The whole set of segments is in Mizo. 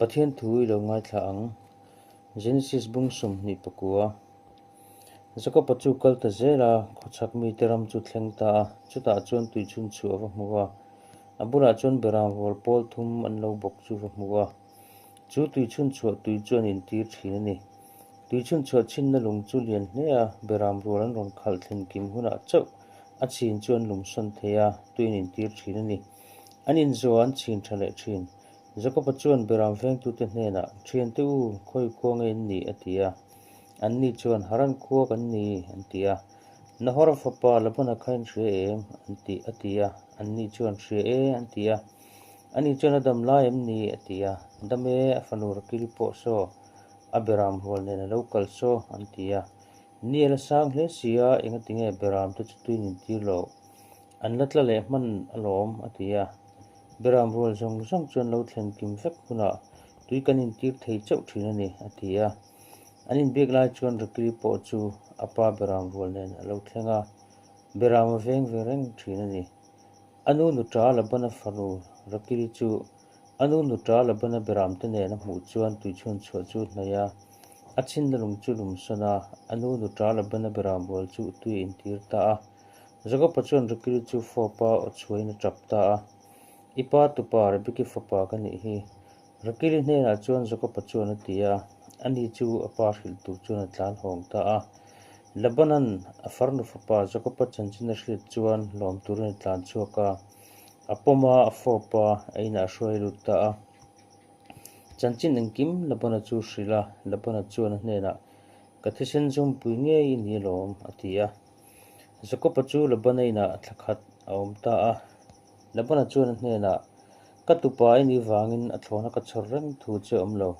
Pathian thu i lo ngaithla ang. Genesis bung 29. Jakoba chu kal ta zel a, khawchhak mite ram chu thleng ta a, chutah chuan tuichhun chhuah a va hmu a. A bulah chuan beram rual pawl thum an lo bawk chu va hmu a. Chu tuichhun chhuah tui chu an intir thin a ni. Tuichhun chhuah chhinna lung chu lian hle a, beram rual an rawn khalh thlen kim hunah chauh a chhin chu an lumsawn thei a, tui an intir thin a ni. An inzawh an chhin tha leh thin. Jakoba chuan Beram vengtute hnenah, Thiante u, khawi khua nge in nih? a ti a. Anni chuan, Haran khua kan ni, an ti a. Nahora fapa Labana kha in hria em? an ti, a ti a. Anni chuan, Hria e, an ti a. Ani chuan, A dam lai em ni? a ti a. Dam e, a fanu Rakili pawh saw, a Beram rual nen a lo kal saw, an ti a. Ni a la sang hle si a, engatinge Beram te chu tuin in tir loh? An la tla leh hman alawm, a ti a. Beram rual zawng zawng chuan lo thlen kim vek hunah tui kan intir thei chauh thin a ni, a ti a. An inbiak lai chuan Rakili pawh chu a pa Beram rual nen a lo thleng a, Beram a veng ve reng thin a ni. A nu nuṭa Labana fanu Rakili chu a nu nuṭa Labana Beramte nen a hmuh chuan tuichhun chhuah chu hnaih a, a chhinna lung chu lumsawn a, a nu nuṭa Labana Beram rual chu tui a intir ta a. Jakoba chuan Rakili chu fawpa aw chhuahin a tap ta a, I pa tupa Rebeki fapa ka nih hi. Rakili hnenah chuan Jakoba chuan a ti a, ani chu a pa hrilh tur chuan a tlan hawng ta a. Labanan a farnu fapa Jakoba chanchin a hriat chuan lawm turin a tlan chhuak a, a pawm a, a fawp a, a inah a hruai lut ta a. Chanchin engkim Labana chu hrilh a, Labana chuan a hnenah, Ka thisen zawmpui ngei i ni alawm, a ti a. Jakoba chu Labana inah thla khat a awm ta a. Labana chuan a hnenah, Ka tupa i nih vangin a thlawhna ka chhawr reng thu che awm lo.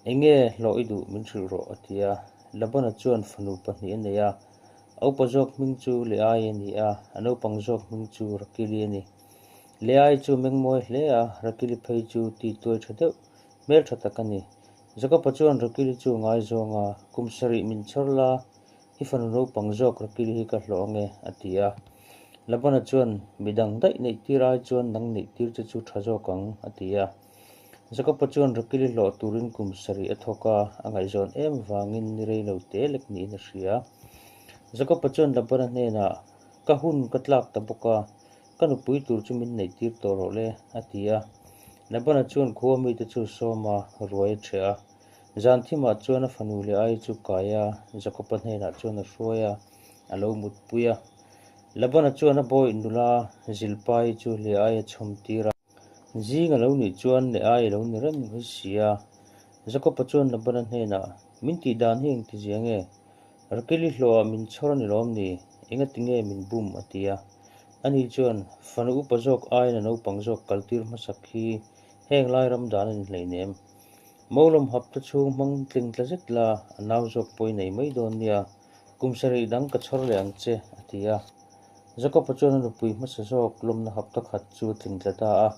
Enge hlawh i duh min hrilh rawh, a ti a. Labana chuan fanu pahnih a nei a, a upa zawk hming chu Leai a ni a, a naupang zawk hming chu Rakili a ni. Leai chu mengmawi hle a, Rakili phei chu ti tuai tha deuh, hmeltha tak a ni. Jakoba chuan Rakili chu a ngaizawng a, Kum sarih min chhawr la, I fanu naupang zawk Rakili hi ka hlawh ange, a ti a. Labana chuan, Mi dang daih neih tir ai chuan nang neih tir che chu tha zawk ang, a ti a. Jakoba chuan Rakili hlawh turin kum sarih a thawk a, a ngaihzawn em vangin ni rei lo te lek niin a hria. Jakoba chuan Labana hnenah, Ka hun ka tlak ta bawk a, ka nupui tur chu min neih tir tawh rawh le, a ti a. Labana chuan khua mite chu sawm a, ruai a ṭheh a. Zan thimah chuan a fanu leh ai chu kai a, Jakoba hnenah chuan a hruai a, a lo mutpui a. Labana chuan a bawih nula Zilpai chu Leai a chhawm tir a. Zing a lo nih chuan Leai a lo ni reng mai si a. Jakoba chuan Labana hnenah, Min tih dan hi engti zia nge? Rakili hlawhah min chhawr a ni lawm ni? Engati nge min bum? a ti a. Ani chuan, Fanu upa zawk aiin a naupang zawk kaltir hmasak hi heng lai ram dan a ni hleinem. Molawm hapta chhung hmang tling tla zet la, a nau zawk pawh i nei mai dawn nia, kum sarih dang ka chhawr leh ang che, a ti a. Jakob-a chuan a nupui hmasa zawk lawmna hapta khat chu a tling tla ta a.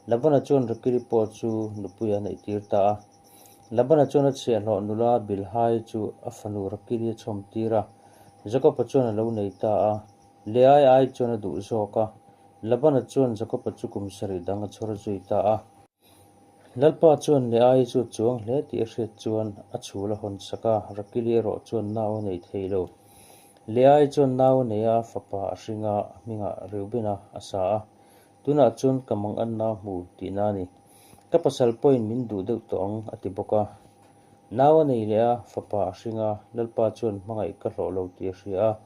Labana chuan Rakili pawh chu nupui a neihtir ta a. Labana chuan a chhiahhlawh nula Bilhai chu a fanu Rakili a chhawm tir a, Jakob-a chuan a lo nei ta a. Leai ai chuan a duh zawk a. Labana chuan Jakob-a chu kum sarih dang a chhawr zui ta a. Lalpa chuan Leai chu a chuang hle tih a hriat chuan a chhul a hawn sak a, Rakili erawh chuan nau a nei thei lo. Leai chuan nau a nei a, fapa a hring a, a hmingah Reubena a sa a. Tunah chuan ka mang an nau hmu tihna a ni. Ka pasal pawhin min duh deuh tawh ang a ti bawk a. Nau a nei leh a, fapa a hring a, Lalpa chuan hmangaih ka hlawh lo tih a hria a,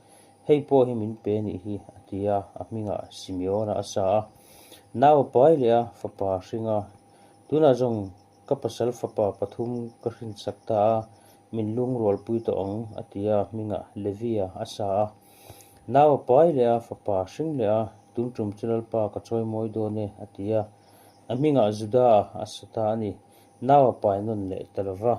Hei pawh hi min pe nih hi, a ti a, a hmingah Simeona a sa a. Nau a pai leh a, fapa a hring a. Tunah zawng ka pasal fapa pathum ka hrinsak ta a, min lungrualpui tawh ang, a ti a, a hmingah Levia a sa a. Nau a pai leh a, fapa a hring leh a, Tun tum chu Lalpa ka chawimawi dawn e, a ti a, a hmingah Juda a sa ta a ni. Nau a pai nawn leh ta lo va.